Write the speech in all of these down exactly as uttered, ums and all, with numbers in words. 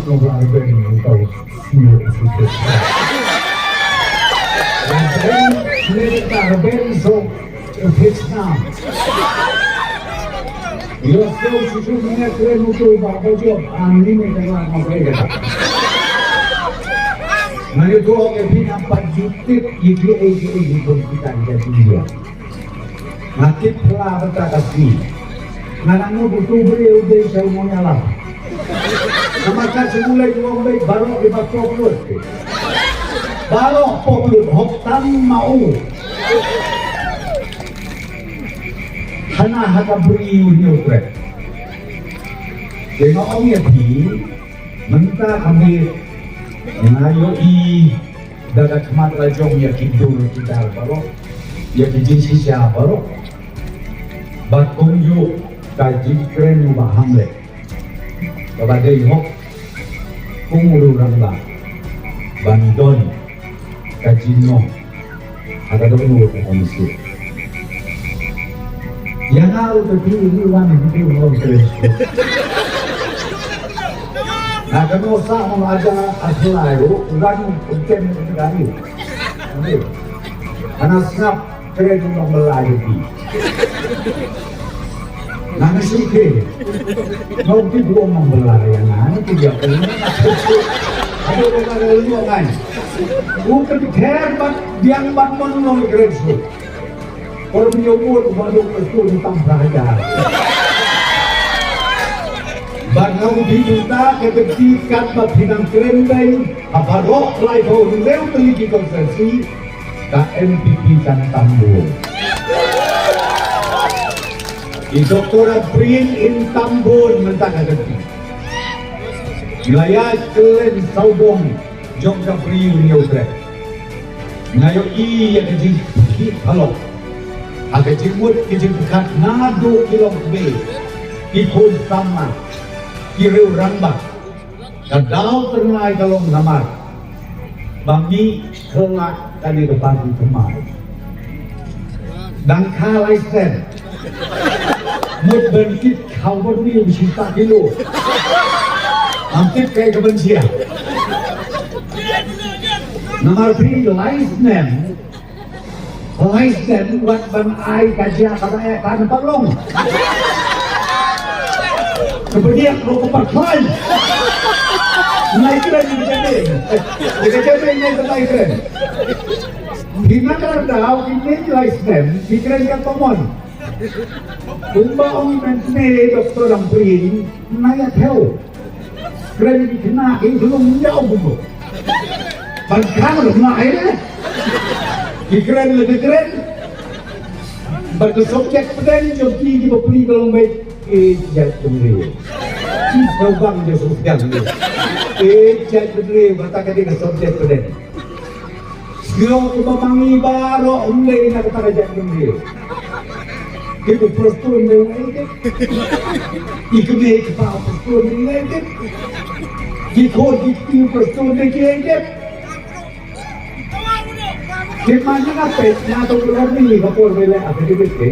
Nobla rben nang tau sio sio. Rben, rben so fix nam. Yo so sio sio mene kren uto ba ko job ani me kena ma kai kata. Mane to ke phi nampak jutik ye ye ye ye pun kita jadi dia. Nga tip phla bynta ka sngi. Nga nang mut utu u briew u dei sha u nongïalam. Namar ka shu leit u ong beit baroh kiba pop lut. Baroh pop lut hok tam ma u. Hana ha ka briew u hynñiew trep. Te nga ong ïa phi mynta ka miet nga ïohi da ka khmat la jong ïa ki dur ki dar baroh, ïa ki jingshisha baroh. Bad kumjuh ka jingkren u Bah Hamlet kaba dei hok kum u rangbah ban don ka jingnong ha ka dohnud ka mynsiem. Ïa nga ruh ka dei u wan u dei u wan u dei. Na ka nong sa ong aja aslai ruh wan u kem u dei. Ana sngap kren u nong Malay u dei. Nga nga shu kren. Nga u dei u nong Malay ïa nga nga dei ïa u. Aduh u nong Malay u nong ngai. U ka dei kher bad biang bad mon nong kren shu. Por mio mut ba duk tu ni tam raja. Ba ngau di juta ke beti kat ba pinang kren dai. Apa rok lai ko leu teli ki konsensi. Ka M P P kan Tambun. I Doktor Aprin in Tambun mynta ka beti. Wilayah Klen Saubong. Jong ka briew hynñiew trep. Nga ïohi ïa ka jingpynkit phalok ha ka jingmut ka jingpyrkhat naduh ki longkmie, ki khun samla, ki riew rangbah. Ka daw tynrai ka long namar ba mih khlak kane ka party thymmai. Dang kha license. Mut ban kit khaw ban ni u shi ta kilo. Am tip kai ka ban sia. Namar phi license. License wat ban ai ka jia ka ba eh ka na palong. Ka ba dia ko ka pa khlai. Nai kren ni ka jia. Ni ka jia nai ka nai kren. Phi na ka daw phi ne license phi kren ka common. Kumba ong i mei Doktor Ram Pring, na ïa thew. Kren ki khynnah ki ïa u bumbu. Ban khang ruh na ai le. Ki kren le ki kren. Ban ka subject pdeng jong ki kiba pule ka long beit. Eh, jait bynriew. Ki sngewbang jong subject ni. Eh, jait bynriew, kata ka dei ka subject pdeng. Sngewbha kumba ma ngi baroh ym dei na kata ka jaitbynriew. Ki ba prestone dei u ngai kit. I kmie i kpa prestone dei u ngai kit. Ki khun ki kti prestone dei ki ngai kit. Ki man na ka peit na to lorni ka por bele academic ke.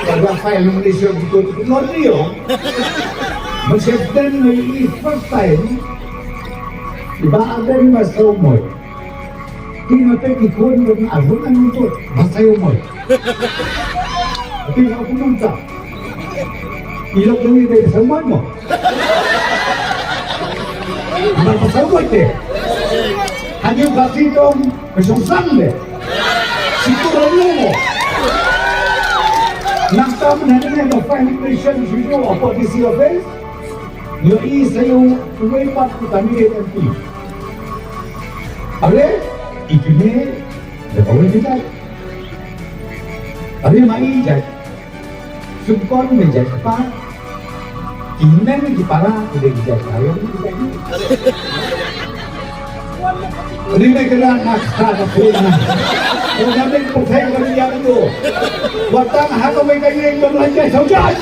Ka la file nomination ki to lorni yo. Mynsiem ten i first time. Ba den ma so moi. Ki nga te ki khun ba nga arun ang tu ba sayo mo. Ti nga ku nung ta. Ilok nung ite ba sayo mo. Ba ba sayo mo te. Hanya ba si tong ba song sang de. Si tu ro mo. Nang ta men ne ba file nomination si tu apa di si office. Yo i sayo uwe pat ku kami de M P. Are i kine da kawei ka jait. Are ma i jait. Sumkon me jait kpa. Ki men ki para ki dei ki jait ayong ki jait. Ni me kena nak kha ka pun na. Ko na me ko thai ko ni yang do. Watang ha ko me ka yeng ko lai jait sau jait.